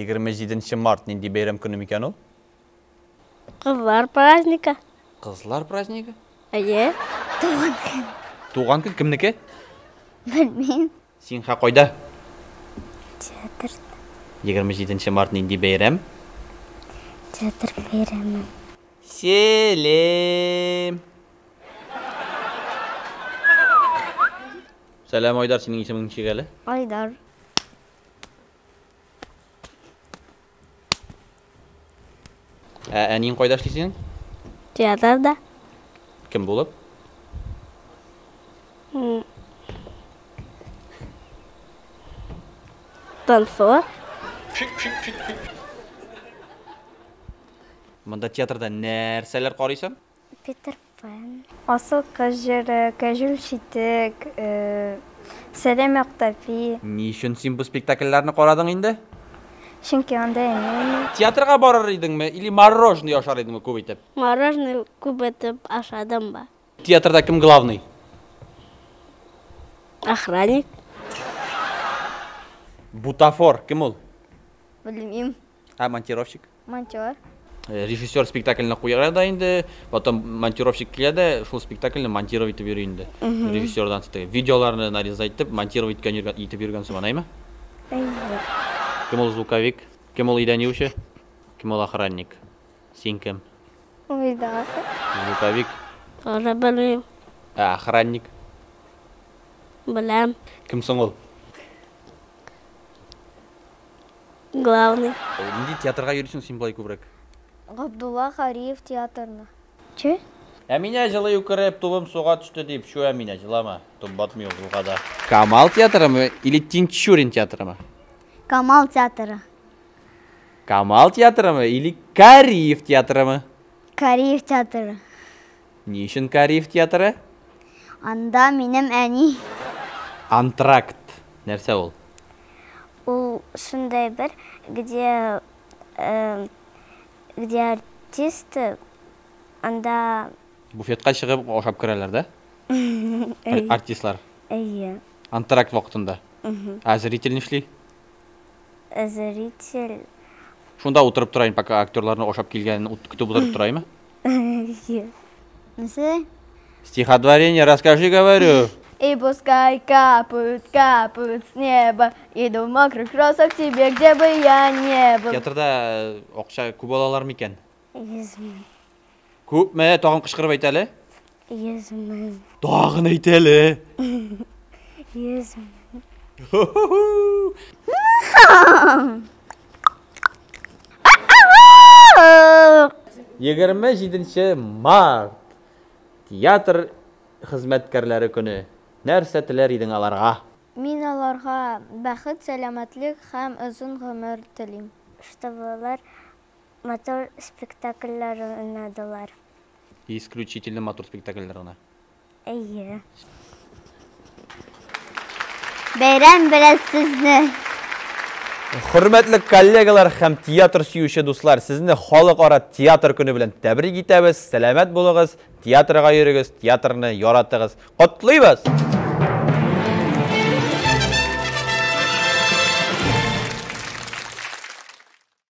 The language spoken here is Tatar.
27 март нинди бәйрәм көне микән ул? Кызлар праздника. Кызлар празднигы? Әйе. Туган көн. Туган көн кемнеке? Белмим. Син ха кайда? Театрда. 27 март нинди бәйрәм? Театр бәйрәме. Сәлем. Сәлам, Айдар, синең исемең ничек әле? Айдар. Ә әниең кайда эшли синең? Театрда. Кем булып? Танцор. Монда театрда нәрсәләр карыйсың? Питер Пэн. Асыл кыз җыры, Кәҗүл читек, Сәлам Яктапи. Ни өчен син бу спектакльләрне карадың инде? Чөнки анда әни уйный. Театрга барыр идеңме или мороженое ашар идеңме күп итеп? Мороженое күп итеп ашадым ба. Театрда кем главный? Охранник. Бутафор кем ул? Белмим. Ә монтировщик? Монтер. Режиссер спектакльне куя да инде, потом монтировщик килә дә, шул спектакльне монтировать итеп йөри инде. Режиссердан теге видеоларны нарезать итеп, монтировать иткән йөргән, итеп йөргән сыман, әйме? Әйе. Кем ул звуковик? Кем ул идән юучы? Кем ул охранник? Син кем? Уйда. Звуковик? Тоже белмим. Ә охранник? Беләм. Кем соң ул? Главный. Нинди театрга йөрисең син болай күбрәк? Габдулла Кариев театрына. Че? Әминә җылый үкереп, тубым суга төште дип, чү Әминә, җылама. Туп батмый ул елгада. Камал театрымы или Тинчурин театрымы? Камал театры. Камал театрымы или Кариев театрымы? Кариев театры. Ни өчен Кариев театры? Анда минем әни. Антракт. Нәрсә ул? Ул шундай бер, где, где артисты анда. Буфетка чыгып ашап керәләр, да? Артистлар. Әйе. Антракт вакытында. Ә зритель нишли? Зритель. Шунда утырып тора инде, пока актерларны ашап килгәнен көтеп утырып тора, әйме? Әйе. Нәрсә? Стихотворение расскажи, говорю. И пускай капают, капают с неба, иду в мокрых кроссах к тебе, где бы я не был. Театрда акча күп алалар микән? 100 мең. Күпме? Тагын кычкырып әйт әле. 100 мең. Тагын әйт әле. 100 мең. 27 март. Театр хезмәткәрләре көне. Нәрсә теләр идең аларга? Мин аларга бәхет, сәламәтлек һәм озын гомер телим. Чтобы алар матур спектакльләр уйнадылар. Исключительно матур спектакльләр гына. Әйе. Бәйрәм белән сезне! Хөрмәтле коллегалар һәм театр сөюче дуслар, сезне Халыкара театр көне белән тәбрик итәбез. Сәламәт булыгыз, театрга йөрегез, театрны яратыгыз. Котлыйбыз!